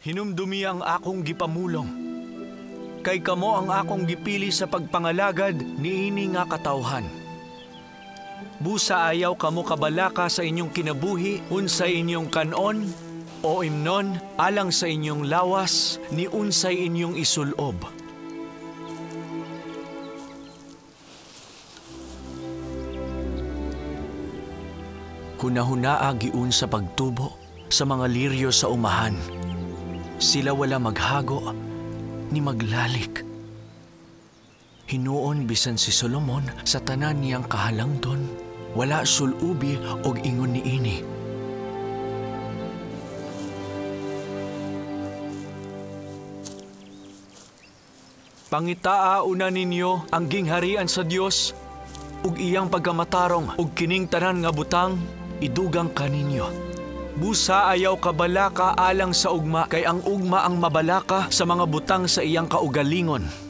Hinumdumi ang akong gipamulong. Kay kamo ang akong gipili sa pagpangalagad niini nga katawhan. Busa ayaw kamo kabalaka sa inyong kinabuhi, unsay inyong kanon o imnon, alang sa inyong lawas, ni unsay inyong isulob. Hunahunaa giun sa pagtubo sa mga liryo sa umahan. Sila wala maghago ni maglalik. Hinuon bisan si Solomon sa tanan niyang kahalangdon, wala sulubi og ingon niini. Pangitaa una ninyo ang gingharian sa Dios ug iyang pagkamatarong, ug kining tanan nga butang idugang kaninyo. Busa ayaw kabalaka alang sa ugma, kay ang ugma ang mabalaka sa mga butang sa iyang kaugalingon.